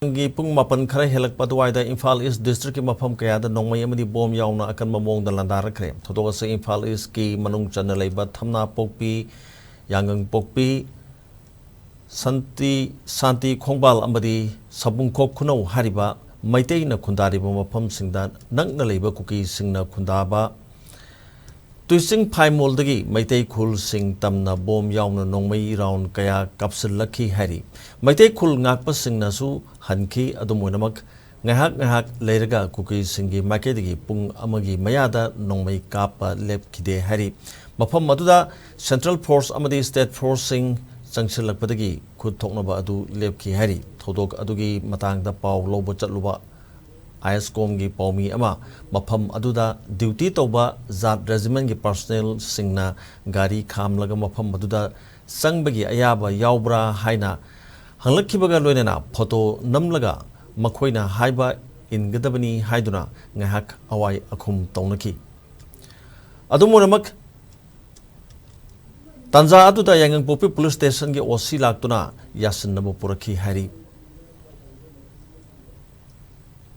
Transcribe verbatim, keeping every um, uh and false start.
ꯒꯤ ꯄꯨꯡ ꯃꯥꯄꯟ ꯈꯔ ꯍꯦꯜꯂꯛꯄ ꯑꯗꯨꯋꯥꯏꯗ ꯏꯝꯐꯥꯜ ꯏꯁ ꯗꯤꯁꯇ꯭ꯔꯤꯛꯀꯤ ꯃꯐꯝ ꯀꯌꯥꯗ ꯅꯣꯡꯃꯩ ꯑꯃꯗꯤ ꯕꯣꯝ ꯌꯥꯎꯅ ꯑꯀꯟꯕ ꯃꯑꯣꯡꯗ ꯂꯥꯟꯗꯥꯔꯛꯈ꯭ꯔꯦ꯫ ꯊꯧꯗꯣꯛ ꯑꯁꯤ ꯏꯝꯐꯥꯜ ꯏꯁꯀꯤ ꯃꯅꯨꯡ ꯆꯟꯅ ꯂꯩꯕ ꯊꯝꯅꯥꯄꯣꯛꯄꯤ, ꯌꯥꯉꯪꯄꯣꯛꯄꯤ, ꯁꯟꯇꯤ, ꯁꯥꯟꯇꯤ ꯈꯣꯡꯕꯥꯜ ꯑꯃꯗꯤ ꯁꯕꯨꯡꯈꯣꯛ ꯈꯨꯅꯧ ꯍꯥꯏꯔꯤꯕ ꯃꯩꯇꯩꯅ ꯈꯨꯟꯗꯥꯔꯤꯕ ꯃꯐꯝꯁꯤꯡꯗ ꯅꯛꯅ ꯂꯩꯕ ꯀꯨꯀꯤꯁꯤꯡꯅ ꯈꯨꯟꯗꯥꯕ ꯇꯨꯏꯆꯤꯡ ꯐꯥꯏꯃꯣꯜꯗꯒꯤ ꯃꯩꯇꯩ ꯈꯨꯜꯁꯤꯡ ꯇꯝꯅ ꯕꯣꯝ ꯌꯥꯎꯅ ꯅꯣꯡꯃꯩ ꯔꯥꯎꯟ ꯀꯌꯥ ꯀꯥꯞꯁꯤꯜꯂꯛꯈꯤ ꯍꯥꯏꯔꯤ꯫ ꯃꯩꯇꯩ ꯈꯨꯜ ꯉꯥꯛꯄꯁꯤꯡꯅꯁꯨ ꯍꯟꯈꯤ꯫ ꯑꯗꯨꯝ ꯑꯣꯏꯅꯃꯛ, ꯉꯥꯏꯍꯥꯛ ꯉꯥꯏꯍꯥꯛ ꯂꯩꯔꯒ ꯀꯨꯀꯤꯁꯤꯡꯒꯤ ꯃꯥꯏꯀꯩꯗꯒꯤ ꯄꯨꯡ ꯑꯃꯒꯤ ꯃꯌꯥꯗ ꯅꯣꯡꯃꯩ ꯀꯥꯞꯄ ꯂꯦꯞꯈꯤꯗꯦ ꯍꯥꯏꯔꯤ꯫ ꯃꯐꯝ ꯑꯗꯨꯗ ꯁꯦꯟꯇ꯭ꯔꯦꯜ ꯐꯣꯔꯁ ꯑꯃꯗꯤ ꯁ꯭ꯇꯦꯠ ꯐꯣꯔꯁꯁꯤꯡ ꯆꯪꯁꯤꯜꯂꯛꯄꯗꯒꯤ ꯈꯨꯠ ꯊꯣꯛꯅꯕ ꯑꯗꯨ ꯂꯦꯞꯈꯤ ꯍꯥꯏꯔꯤ꯫ ꯊꯧꯗꯣꯛ ꯑꯗꯨꯒꯤ ꯃꯇꯥꯡꯗ ꯄꯥꯎ ꯂꯧꯕ ꯆꯠꯂꯨꯕ ꯑꯥꯏꯑꯦꯁꯀꯣꯝꯒꯤ ꯄꯥꯎꯃꯤ ꯑꯃ ꯃꯐꯝ ꯑꯗꯨꯗ ꯗ꯭ꯌꯨꯇꯤ ꯇꯧꯕ ꯖꯥꯠ ꯔꯦꯖꯤꯃꯦꯟꯒꯤ ꯄꯥꯔꯁꯣꯅꯦꯜꯁꯤꯡꯅ ꯒꯥꯔꯤ ꯈꯥꯝꯂꯒ ꯃꯐꯝ ꯑꯗꯨꯗ ꯆꯪꯕꯒꯤ ꯑꯌꯥꯕ ꯌꯥꯎꯕ꯭ꯔꯥ ꯍꯥꯏꯅ ꯍꯪꯂꯛꯈꯤꯕꯒ ꯂꯣꯏꯅꯅ ꯐꯣꯇꯣ ꯅꯝꯂꯒ ꯃꯈꯣꯏꯅ ꯍꯥꯏꯕ ꯏꯟꯒꯗꯕꯅꯤ ꯍꯥꯏꯗꯨꯅ ꯉꯥꯏꯍꯥꯛ ꯑꯋꯥꯏ ꯑꯈꯨꯝ ꯇꯧꯅꯈꯤ꯫ ꯑꯗꯨꯝ ꯑꯣꯏꯅꯃꯛ, ꯇꯥꯟꯖꯥ ꯑꯗꯨꯗ ꯌꯥꯏꯉꯪꯄꯣꯛꯄꯤ ꯄꯨꯂꯤꯁ ꯁ꯭ꯇꯦꯁꯟꯒꯤ ꯑꯣ ꯁꯤ ꯂꯥꯛꯇꯨꯅ ꯌꯥꯁꯤꯟꯅꯕ ꯄꯨꯔꯛꯈꯤ ꯍꯥꯏꯔꯤ꯫